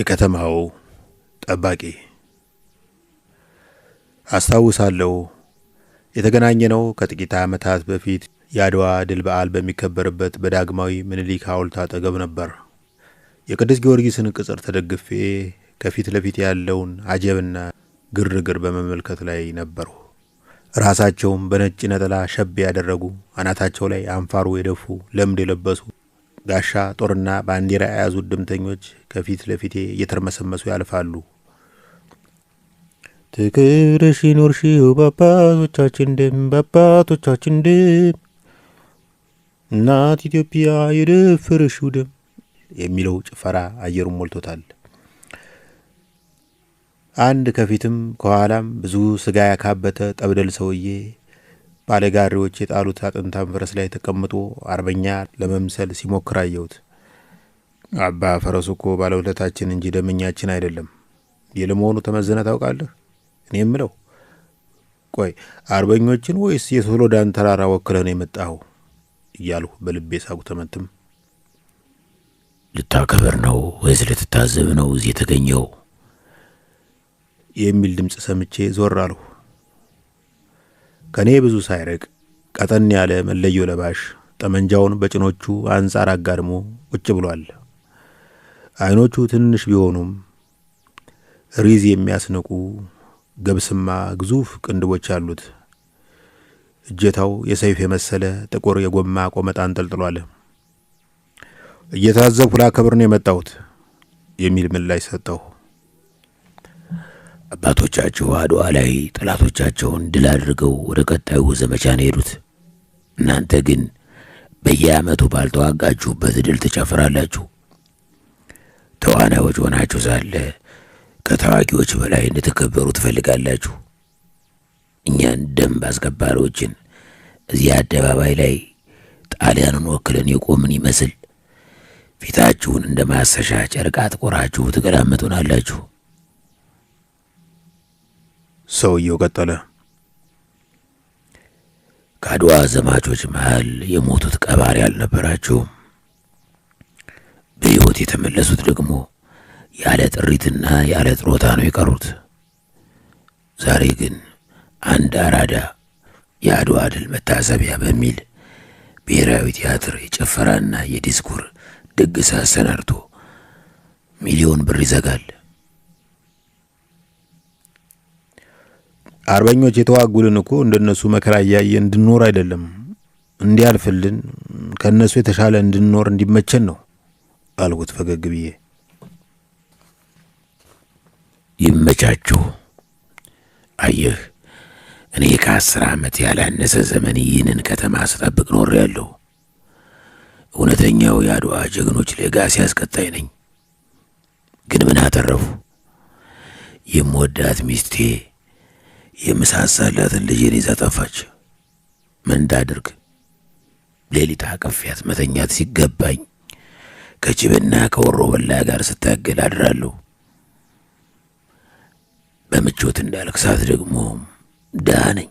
የከተማው ጠባቂ። አስታውሳለሁ፣ የተገናኘነው ከጥቂት ዓመታት በፊት የአድዋ ድል በዓል በሚከበርበት በዳግማዊ ምኒልክ ሐውልት አጠገብ ነበር። የቅዱስ ጊዮርጊስን ቅጽር ተደግፌ ከፊት ለፊት ያለውን አጀብና ግርግር በመመልከት ላይ ነበርሁ። ራሳቸውም በነጭ ነጠላ ሸብ ያደረጉ፣ አናታቸው ላይ አንፋሮ የደፉ፣ ለምድ የለበሱ፣ ጋሻ ጦርና ባንዲራ የያዙ ድምተኞች ከፊት ለፊቴ እየተርመሰመሱ ያልፋሉ። ትክብርሽ ይኑርሽው በአባቶቻችን ደም፣ በአባቶቻችን ደም፣ እናት ኢትዮጵያ የደፈረሽው ደም የሚለው ጭፈራ አየሩን ሞልቶታል። አንድ ከፊትም ከኋላም ብዙ ስጋ ያካበተ ጠብደል ሰውዬ ባለጋሪዎች የጣሉት አጥንታም ፈረስ ላይ ተቀምጦ አርበኛ ለመምሰል ሲሞክር አየሁት። አባ፣ ፈረሱ እኮ ባለውለታችን እንጂ ደመኛችን አይደለም። የለመሆኑ ተመዝነህ ታውቃለህ? እኔ የምለው ቆይ፣ አርበኞችን ወይስ የሶሎዳን ተራራ ወክለህ ነው የመጣኸው? እያልሁ በልቤ ሳጉተመትም ልታከብር ነው ወይስ ልትታዘብ ነው እዚህ የተገኘው? የሚል ድምፅ ሰምቼ ዞር አልሁ። ከእኔ ብዙ ሳይርቅ ቀጠን ያለ መለዮ ለባሽ ጠመንጃውን በጭኖቹ አንጻር አጋድሞ ቁጭ ብሏል። ዓይኖቹ ትንሽ ቢሆኑም ሪዝ የሚያስንቁ ገብስማ ግዙፍ ቅንድቦች አሉት። እጀታው የሰይፍ የመሰለ ጥቁር የጎማ ቆመጣ አንጠልጥሏል። እየታዘብኩ ላከብር ነው የመጣሁት የሚል ምላሽ ሰጠሁ። አባቶቻችሁ አድዋ ላይ ጠላቶቻቸውን ድል አድርገው ወደ ቀጣዩ ዘመቻ ነው የሄዱት። እናንተ ግን በየዓመቱ ባልተዋጋችሁበት ድል ትጨፍራላችሁ። ተዋናዮች ሆናችሁ ሳለ ከተዋጊዎች በላይ እንድትከበሩ ትፈልጋላችሁ። እኛን ደንብ አስከባሪዎችን እዚህ አደባባይ ላይ ጣሊያንን ወክለን የቆምን ይመስል ፊታችሁን እንደ ማሰሻ ጨርቅ አጥቁራችሁ ትገላመጡናላችሁ። ሰውየው ቀጠለ። ከአድዋ ዘማቾች መሃል የሞቱት ቀባሪ አልነበራችሁም። በሕይወት የተመለሱት ደግሞ ያለ ጥሪትና ያለ ጥሮታ ነው የቀሩት። ዛሬ ግን አንድ አራዳ የአድዋ ድል መታሰቢያ በሚል ብሔራዊ ቲያትር የጭፈራና የዲስኩር ድግስ አሰናድቶ 1,000,000 ብር ይዘጋል። አርበኞች የተዋጉልን እኮ እንደነሱ መከራ እያየ እንድንኖር አይደለም፣ እንዲያልፍልን፣ ከእነሱ የተሻለ እንድንኖር እንዲመቸን ነው አልኩት ፈገግ ብዬ። ይመቻችሁ። አየህ፣ እኔ ከ10 ዓመት ያላነሰ ዘመን ይህንን ከተማ ስጠብቅ ኖሬያለሁ። እውነተኛው የአድዋ ጀግኖች legacy አስቀጣይ ነኝ። ግን ምን አተረፉ? የምወዳት ሚስቴ የምሳሳላትን ልጄን ይዛ ጠፋች። ምን እንዳድርግ? ሌሊት አቅፌያት መተኛት ሲገባኝ ከጅብና ከወሮ በላ ጋር ስታገል አድራለሁ። በምቾት እንዳልክሳት ደግሞ ድሃ ነኝ።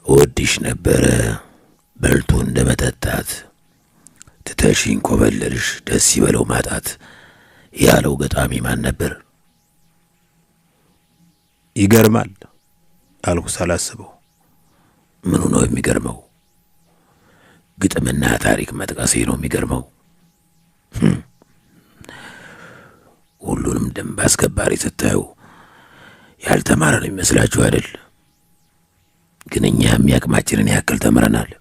እወድሽ ነበረ በልቶ እንደ መጠጣት፣ ትተሽኝ ኮበለልሽ ደስ ይበለው ማጣት ያለው ገጣሚ ማን ነበር? ይገርማል አልኩ ሳላስበው። ምኑ ነው የሚገርመው? ግጥምና ታሪክ መጥቀሴ ነው የሚገርመው። ሁሉንም ደንብ አስከባሪ ስታዩ ያልተማረ ነው የሚመስላችሁ አይደል? ግን እኛም የአቅማችንን ያክል ተምረናል።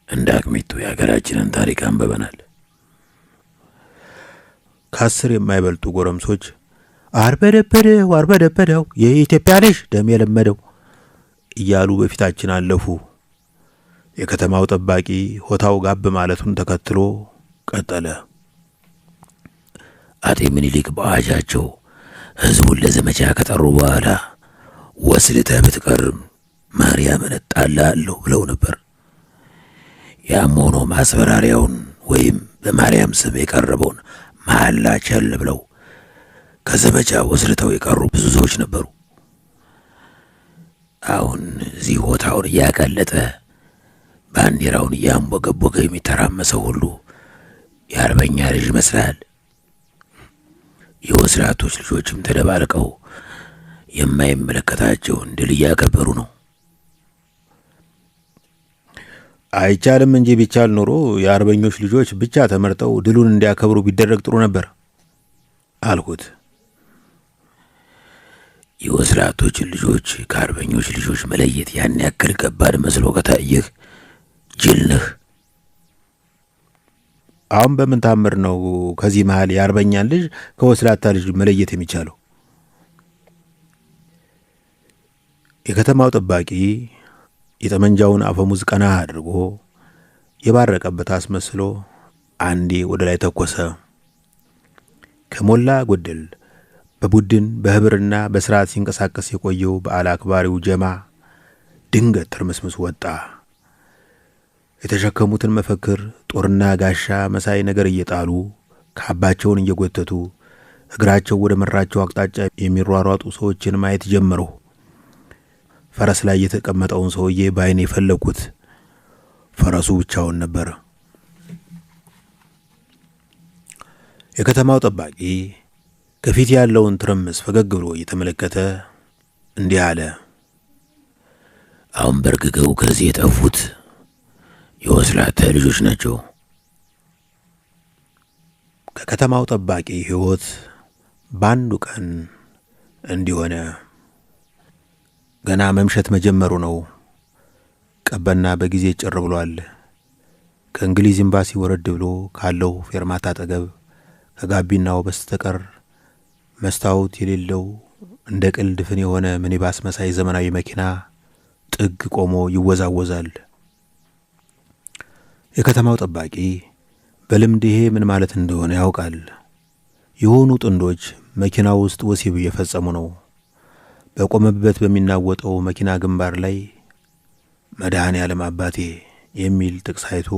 እንደ አቅሚቱ የሀገራችንን ታሪክ አንብበናል። ከ10 የማይበልጡ ጎረምሶች አርበደበደው አርበደበደው የኢትዮጵያ ልጅ ደም የለመደው እያሉ በፊታችን አለፉ። የከተማው ጠባቂ ሆታው ጋብ ማለቱን ተከትሎ ቀጠለ። አጤ ምኒልክ በአዋጃቸው ሕዝቡን ለዘመቻ ከጠሩ በኋላ ወስልተህ ብትቀርም ማርያምን እጣልሃለሁ ብለው ነበር። ያም ሆኖ ማስፈራሪያውን ወይም በማርያም ስም የቀረበውን መሐላ ቸል ብለው ከዘመቻ ወስልተው የቀሩ ብዙ ሰዎች ነበሩ። አሁን እዚህ ሆታውን እያቀለጠ ባንዲራውን እያንቦገቦገ የሚተራመሰው ሁሉ የአርበኛ ልጅ ይመስላል። የወስላቶች ልጆችም ተደባልቀው የማይመለከታቸውን ድል እያከበሩ ነው። አይቻልም እንጂ ቢቻል ኖሮ የአርበኞች ልጆች ብቻ ተመርጠው ድሉን እንዲያከብሩ ቢደረግ ጥሩ ነበር አልኩት። የወስላቶችን ልጆች ከአርበኞች ልጆች መለየት ያን ያክል ከባድ መስሎ ከታየህ ጅል ነህ። አሁን በምን ታምር ነው ከዚህ መሃል የአርበኛን ልጅ ከወስላታ ልጅ መለየት የሚቻለው? የከተማው ጠባቂ የጠመንጃውን አፈሙዝ ቀና አድርጎ የባረቀበት አስመስሎ አንዴ ወደ ላይ ተኮሰ። ከሞላ ጎደል በቡድን በህብርና በስርዓት ሲንቀሳቀስ የቆየው በዓል አክባሪው ጀማ ድንገት ትርምስምስ ወጣ። የተሸከሙትን መፈክር ጦርና ጋሻ መሳይ ነገር እየጣሉ ካባቸውን እየጎተቱ እግራቸው ወደ መራቸው አቅጣጫ የሚሯሯጡ ሰዎችን ማየት ጀመሩ። ፈረስ ላይ የተቀመጠውን ሰውዬ በዓይኔ የፈለግኩት፣ ፈረሱ ብቻውን ነበር። የከተማው ጠባቂ ከፊት ያለውን ትርምስ ፈገግ ብሎ እየተመለከተ እንዲህ አለ። አሁን በርግገው ከዚህ የጠፉት የወስላታ ልጆች ናቸው። ከከተማው ጠባቂ ሕይወት በአንዱ ቀን እንዲሆነ ገና መምሸት መጀመሩ ነው። ቀበና በጊዜ ጭር ብሏል። ከእንግሊዝ ኤምባሲ ወረድ ብሎ ካለው ፌርማታ አጠገብ ከጋቢናው በስተቀር መስታወት የሌለው እንደ ቅል ድፍን የሆነ ሚኒባስ መሳይ ዘመናዊ መኪና ጥግ ቆሞ ይወዛወዛል። የከተማው ጠባቂ በልምድ ይሄ ምን ማለት እንደሆነ ያውቃል። የሆኑ ጥንዶች መኪናው ውስጥ ወሲብ እየፈጸሙ ነው። በቆመበት በሚናወጠው መኪና ግንባር ላይ መድኃኔ ዓለም አባቴ የሚል ጥቅስ አይቶ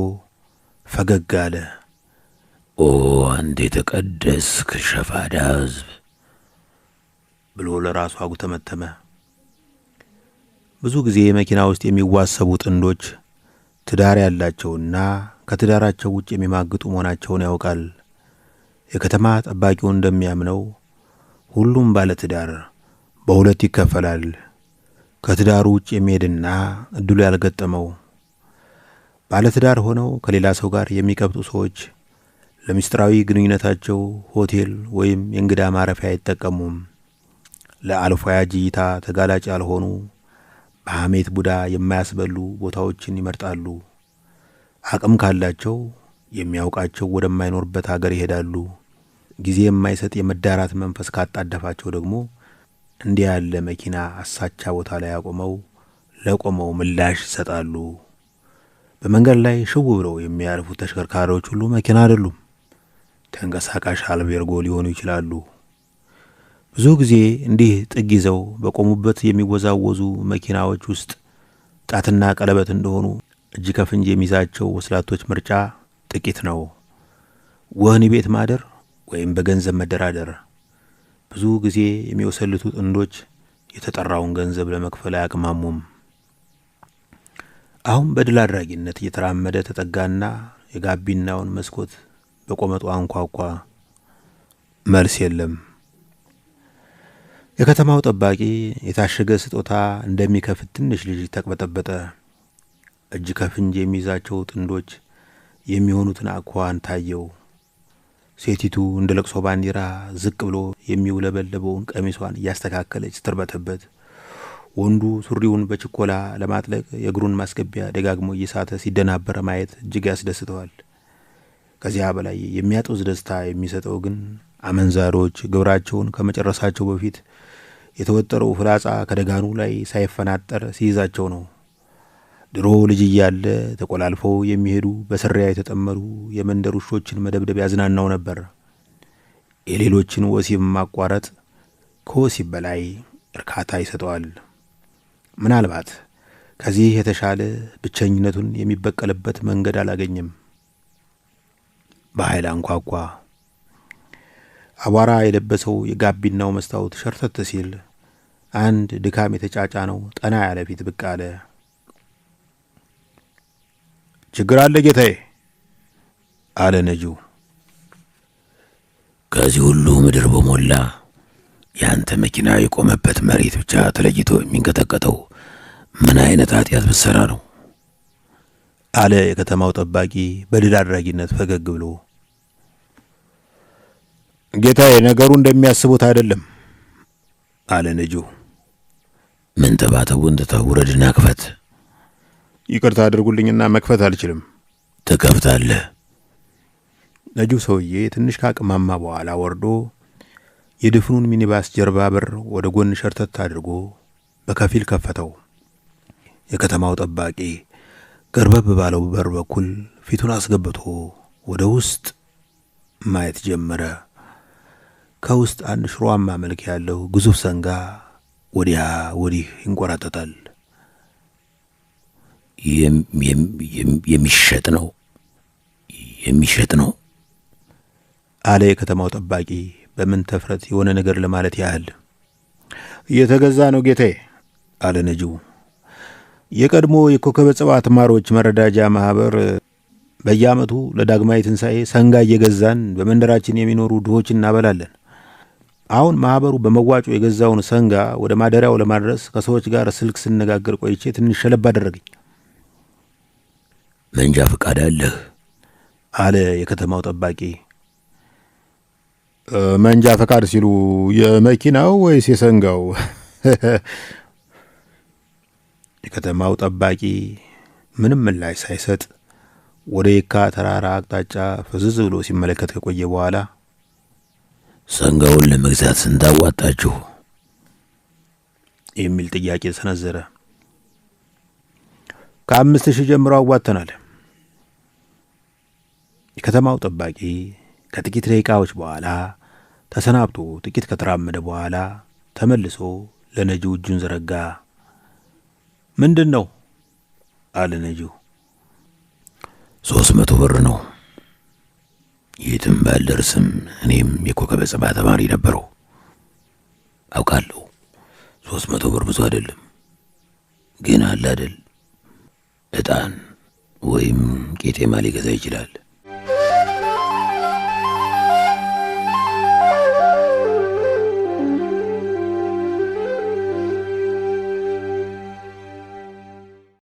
ፈገግ አለ። ኦ አንተ የተቀደስክ ሸፋዳ ሕዝብ ብሎ ለራሱ አጉተመተመ። ብዙ ጊዜ መኪና ውስጥ የሚዋሰቡ ጥንዶች ትዳር ያላቸውና ከትዳራቸው ውጭ የሚማግጡ መሆናቸውን ያውቃል። የከተማ ጠባቂው እንደሚያምነው ሁሉም ባለትዳር በሁለት ይከፈላል። ከትዳሩ ውጭ የሚሄድና እድሉ ያልገጠመው። ባለትዳር ሆነው ከሌላ ሰው ጋር የሚቀብጡ ሰዎች ለምስጢራዊ ግንኙነታቸው ሆቴል ወይም የእንግዳ ማረፊያ አይጠቀሙም። ለአልፎ ያጅ እይታ ተጋላጭ ያልሆኑ፣ በሐሜት ቡዳ የማያስበሉ ቦታዎችን ይመርጣሉ። አቅም ካላቸው የሚያውቃቸው ወደማይኖርበት ሀገር ይሄዳሉ። ጊዜ የማይሰጥ የመዳራት መንፈስ ካጣደፋቸው ደግሞ እንዲህ ያለ መኪና አሳቻ ቦታ ላይ አቆመው ለቆመው ምላሽ ይሰጣሉ። በመንገድ ላይ ሽው ብለው የሚያልፉ ተሽከርካሪዎች ሁሉ መኪና አይደሉም፣ ተንቀሳቃሽ አልቤርጎ ሊሆኑ ይችላሉ። ብዙ ጊዜ እንዲህ ጥግ ይዘው በቆሙበት የሚወዛወዙ መኪናዎች ውስጥ ጣትና ቀለበት እንደሆኑ እጅ ከፍንጅ የሚይዛቸው ወስላቶች ምርጫ ጥቂት ነው። ወህኒ ቤት ማደር ወይም በገንዘብ መደራደር። ብዙ ጊዜ የሚወሰልቱ ጥንዶች የተጠራውን ገንዘብ ለመክፈል አያቅማሙም። አሁን በድል አድራጊነት እየተራመደ ተጠጋና የጋቢናውን መስኮት በቆመጡ አንኳኳ። መልስ የለም። የከተማው ጠባቂ የታሸገ ስጦታ እንደሚከፍት ትንሽ ልጅ ተቅበጠበጠ። እጅ ከፍንጅ የሚይዛቸው ጥንዶች የሚሆኑትን አኳኋን ታየው። ሴቲቱ እንደ ለቅሶ ባንዲራ ዝቅ ብሎ የሚውለበለበውን ቀሚሷን እያስተካከለች ስትርበተበት፣ ወንዱ ሱሪውን በችኮላ ለማጥለቅ የእግሩን ማስገቢያ ደጋግሞ እየሳተ ሲደናበረ ማየት እጅግ ያስደስተዋል። ከዚያ በላይ የሚያጦዝ ደስታ የሚሰጠው ግን አመንዛሪዎች ግብራቸውን ከመጨረሳቸው በፊት የተወጠረው ፍላጻ ከደጋኑ ላይ ሳይፈናጠር ሲይዛቸው ነው። ድሮ ልጅ እያለ ተቆላልፈው የሚሄዱ በስሪያ የተጠመዱ የመንደር ውሾችን መደብደብ ያዝናናው ነበር። የሌሎችን ወሲብ ማቋረጥ ከወሲብ በላይ እርካታ ይሰጠዋል። ምናልባት ከዚህ የተሻለ ብቸኝነቱን የሚበቀልበት መንገድ አላገኘም። በኃይል አንኳኳ። አቧራ የለበሰው የጋቢናው መስታወት ሸርተት ሲል አንድ ድካም የተጫጫነው ጠና ያለ ፊት ብቅ አለ። ችግር አለ ጌታዬ፣ አለ ነጂው። ከዚህ ሁሉ ምድር በሞላ የአንተ መኪና የቆመበት መሬት ብቻ ተለይቶ የሚንቀጠቀጠው ምን አይነት ኃጢአት ብትሰራ ነው? አለ የከተማው ጠባቂ በድል አድራጊነት ፈገግ ብሎ። ጌታዬ፣ ነገሩ እንደሚያስቡት አይደለም አለ ነጂው። ምን ተባተቡን ትተህ ውረድና ክፈት። ይቅርታ አድርጉልኝና መክፈት አልችልም። ትከፍታለህ። ነጂው ሰውዬ ትንሽ ካቅማማ በኋላ ወርዶ የድፍኑን ሚኒባስ ጀርባ በር ወደ ጎን ሸርተት አድርጎ በከፊል ከፈተው። የከተማው ጠባቂ ገርበብ ባለው በር በኩል ፊቱን አስገብቶ ወደ ውስጥ ማየት ጀመረ። ከውስጥ አንድ ሽሮአማ መልክ ያለው ግዙፍ ሰንጋ ወዲያ ወዲህ ይንቆራጠጣል። የሚሸጥ ነው፣ የሚሸጥ ነው አለ የከተማው ጠባቂ በምን ተፍረት የሆነ ነገር ለማለት ያህል። እየተገዛ ነው ጌታዬ አለ ነጂው። የቀድሞ የኮከበ ጽባህ ተማሪዎች መረዳጃ ማህበር በየዓመቱ ለዳግማዊ ትንሣኤ ሰንጋ እየገዛን በመንደራችን የሚኖሩ ድሆች እናበላለን። አሁን ማህበሩ በመዋጮ የገዛውን ሰንጋ ወደ ማደሪያው ለማድረስ ከሰዎች ጋር ስልክ ስነጋገር ቆይቼ ትንሽ ሸለብ አደረገኝ። መንጃ ፈቃድ አለህ? አለ የከተማው ጠባቂ። መንጃ ፈቃድ ሲሉ የመኪናው ወይስ የሰንጋው? የከተማው ጠባቂ ምንም ምላሽ ሳይሰጥ ወደ የካ ተራራ አቅጣጫ ፍዝዝ ብሎ ሲመለከት ከቆየ በኋላ ሰንጋውን ለመግዛት ስንት አዋጣችሁ? የሚል ጥያቄ ሰነዘረ። ከ5000 ጀምሮ አዋጥተናል። የከተማው ጠባቂ ከጥቂት ደቂቃዎች በኋላ ተሰናብቶ ጥቂት ከተራመደ በኋላ ተመልሶ ለነጂው እጁን ዘረጋ። ምንድን ነው? አለ ነጂው። 300 ብር ነው። የትም ባልደርስም እኔም የኮከበ ጽባህ ተማሪ ነበረው አውቃለሁ። 300 ብር ብዙ አይደለም፣ ግን አለ አይደል ዕጣን ወይም ቄጤማ ሊገዛ ይችላል።